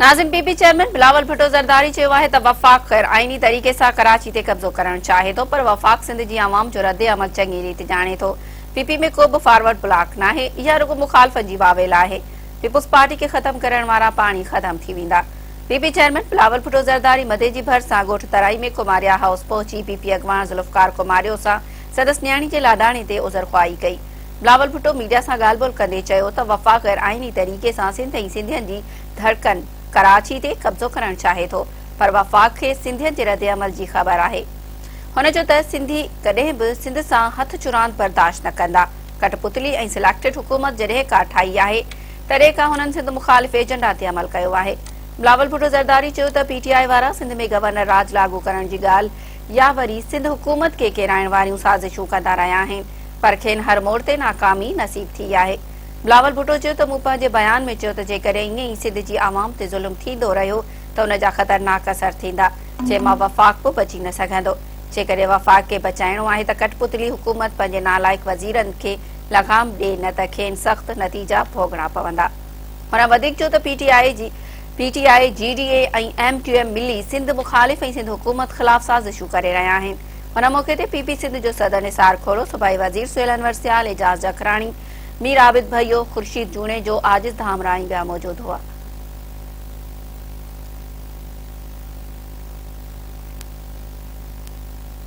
ناظم P P chairman Bilawal Bhutto Zardari چيو آهي ته وفاق غير آئيني طريقي سان ڪراچي تي قبضو ڪرڻ چاهي ٿو پر وفاق سنڌ جي عوام جو رد عمل چڱي ريت ڄاڻي ٿو، پي پي ۾ ڪو به فارورڊ بلاڪ ناهي، اها رڳو مخالفن جي واويلا آهي، پيپلز پارٽي کي ختم ڪرڻ وارا پاڻ ئي ختم ٿي ويندا. P P chairman Bilawal Bhutto Zardari مدي جي ڀرسان ڳوٺ ترائي ۾ ڪماريا هائوس پهچي پي پي اڳواڻ ذوالفقار ڪماريو سان سندس نياڻي جي لاڏاڻي تي عذرخواهي ڪئي. بلاول ڀٽو ميڊيا سان ڳالهه ٻولهه ڪندي چيو ته وفاق غير آئيني طريقي سان سنڌ ۽ سنڌين جي ڌڙڪن ڪراچي تي قبضو ڪرڻ چاهي ٿو پر وفاق کي سنڌين جي ردعمل جي خبر آهي. هن چيو ته سنڌي ڪڏهن به سنڌ سان هٿ چراند برداشت نه ڪندا. ڪٺ پتلي ۽ سليڪٽيڊ حڪومت جڏهن کان ٺاهي آهي تڏهن کان هنن سنڌ مخالف ايجنڊا تي عمل ڪيو آهي. بلاول ڀٽو زرداري چيو ته پي ٽي آء وارا سنڌ ۾ گورنر راڄ لاڳو ڪرڻ جي ڳالهه يا وري سنڌ حڪومت کي ڪيرائڻ واريون سازشون ڪندا رهيا آهن پر کين هر موڙ تي ناڪامي نصيب ٿي آهي. بلاول ڀٽو چيو ته مون پنهنجي بيان ۾ چيو ته جيڪڏهن ائين ئي سنڌ جي عوام تي ظلم ٿيندو رهيو ته ان جا خطرناڪ اثر ٿيندا جنهن مان وفاق به بچي نه سگهندو. جيڪڏهن وفاق کي بچائڻو آهي ته ڪٺپتلي حڪومت پنهنجي نالائق وزيرن کي لغام ڏي نه ته کين سخت نتيجا ڀوڳڻا پوندا. هن وڌيڪ چيو ته پي ٽي آء جي P T I, G D A ۽ M Q M ملي سنڌ مخالف ۽ سنڌ حڪومت خلاف سازشون ڪري رهيا آهن. ان موقعي تي پي پي سنڌ جو صدر نثار کوڙو، صوبائي وزير سهيل انور سيال، اعجاز جکراڻي، مير عابد ڀيو، خورشيد جوڻيجو، عاجز ڌامراهه ۽ ٻيا موجود هئا.